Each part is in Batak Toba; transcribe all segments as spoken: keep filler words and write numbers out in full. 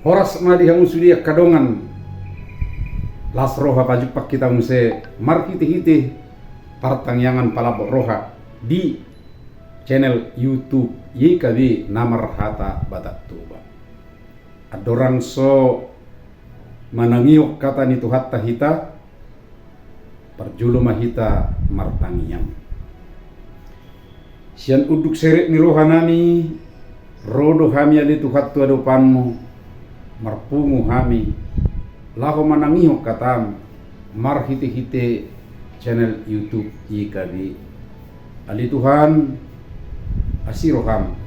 Horas ma di hamu sude angka dongan. Las roha pajumpang hita muse marhite-hite partangiangan palambok roha di channel YouTube Y K B na marhata Batak Toba. Andorang so manangihon hata ni Tuhanta hita, parjolo ma hita martangiang. Sian unduk serep ni rohanami, ro do hami ale Tuhan tu adopanmu, marpungu hami, laho manangihon hatam, marhite-hite channel YouTube Y K B. Ale Tuhan, asi roham,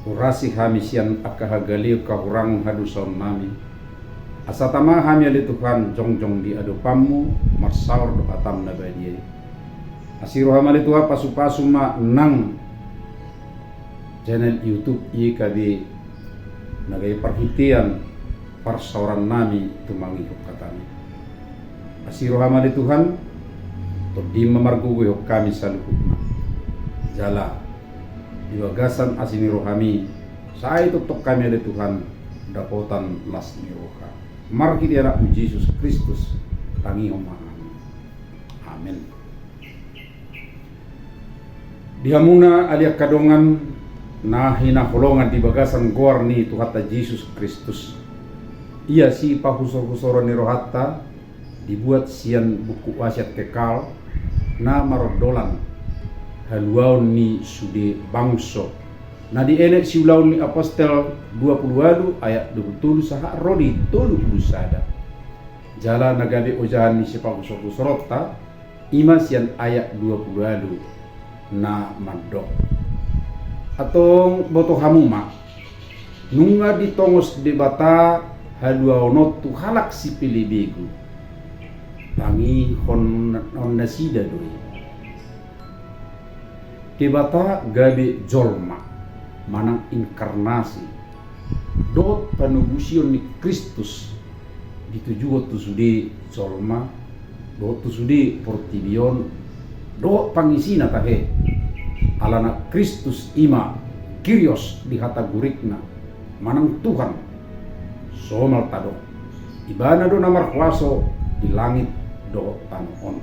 urasi hami sian angka hagaleon hahurangon hadosaonnami. Asa tama hami ale Tuhan jongjong di adopanmu, marsaor do hatam na badia i. Asi roham ale Tuhan, pasu-pasu ma nang channel YouTube Y K B na gabe parhitean parsaorannami tumangihon hatam. Asi roham ale Tuhan, tondim ma margogoihon hami saluhutna. Jala di bagasan asi ni rohami, sai tongtong hami ale Tuhan dapotan las ni roha. Marhite anakmu Jesus Kristus, tangihon ma hami. Amen. Di hamuna ale angka dongan na hinaholongan di bagasan goar ni Tuhanta Jesus Kristus. Ia sipahusor-husoron ni rohanta dibuat sian buku Wasiat Kekal na marondolan haluaon ni sude bangso. Na dienet siulaon ni Apostel dua pulu ualu ayat dua pulu tolu sahat ro di tolu pulu sada. Jala na gabe ojahan ni sipahusor-husoronta, i ma sian ayat dua pulu ualu na mandok. Antong boto hamu ma, nunga ditongos Debata haluaon on tu halak sipelebegu. Tangihon nasida do i. Debata gabe jolma, manang inkarnasi, dohot panobusion ni Kristus ditujuhon tu sude jolma, dohot tu sude portibi on, dohot pangisina tahe. Alana Kristus i ma Kyrios di hata Gurikna, manang Tuhan, somal tadok. Ibana do na marhuaso di langit dohot tano on.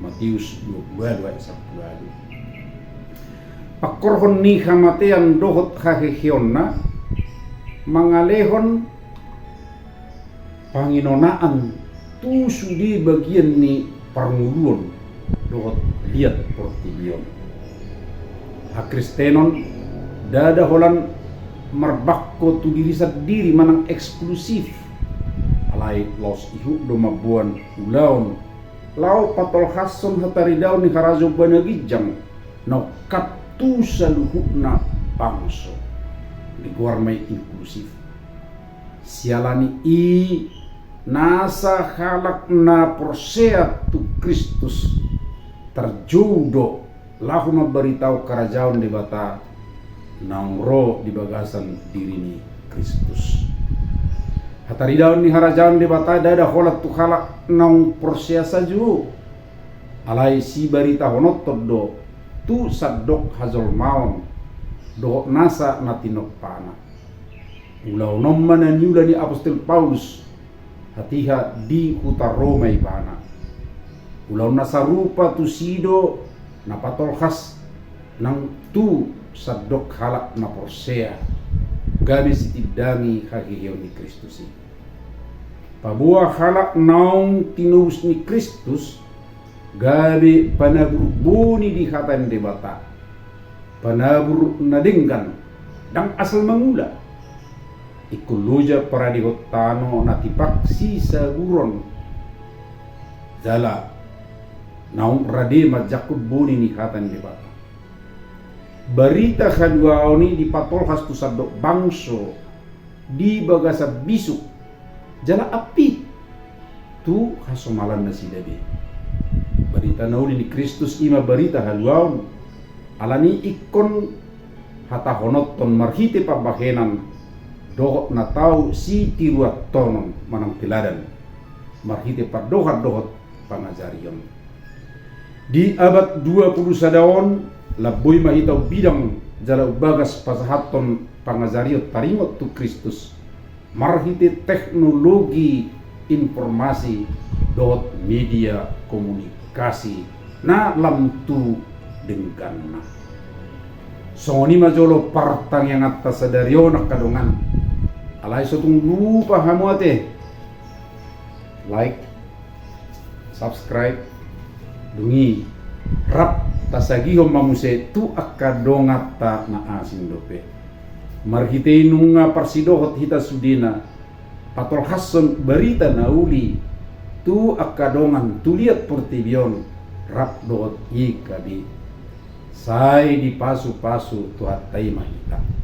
Matius dua pulu ualu ayat sampulu ualu. Pangkorhon ni hamatean dohot haheheonna mangalehon panginonaan tu sude bagian ni parngoluon dohot liat portibi on. Hakristenon ndada holan marbangko tu diri sandiri manang eksklusif. Alai laos ihut do mamboan ulaon laho patolhashon hataridaon ni harajaon bana ginjang na ungkap tu saluhutna bangso. Digoar ma i inklusif. Siala ni i nasa halak na porsea tu Kristus tarjou do laho mambaritahon harajaon Debata naung ro di bagasan diri ni Kristus. Hataridaon ni harajaon Debata ndada holan tu halak naung porsea sajo, alai sibaritahononhon do tu sandok hajolmaon dohot nasa na tinompana. Ulaon on ma na niula ni Apostel Paulus hatiha di huta Roma ibana. Ulaon na sarupa tusi do na patolhas nang tu sandok halak na porsea, gabe sitindangi haheheon ni Kristus i. Paboa halak naung tinobus ni Kristus gabe panabur boni di hata ni Debata, panabur na denggan, ndang asal mangula. Ingkon loja paradehon tano na tipak sisaburon, jala naung rade manjangkon boni ni hata ni Debata. Barita haluaon i dipatolhas tu sandok bangso di bagasan bisuk jala ampit tu hasomalan nasida be. Barita na uli ni Kristus i ma barita haluaon. Alani i ingkon hatahononhon marhite pambahenan dohot na tau sitiruanhonon manang teladan, marhite pandohan dohot pangajarion. Di abad dua pulu sada on, lamboi ma hita umbidang jala umbagas pasahathon pangajarion taringot tu Kristus. marhite teknologi informasi dohot media komunikasi na lam tu dengganna. Songon i ma jolo partangianganta sadari on angka dongan. Alai so tung lupa hamu ate, like, subscribe, dung i rap tasagihon ma muse tu angka donganta na asing dope. Marhite i nunga parsidohot hita sudena patolhashon barita na uli tu angka dongan tu liat portibi on rap dohot i gabe. Sai dipasupasu Tuhanta i ma hita.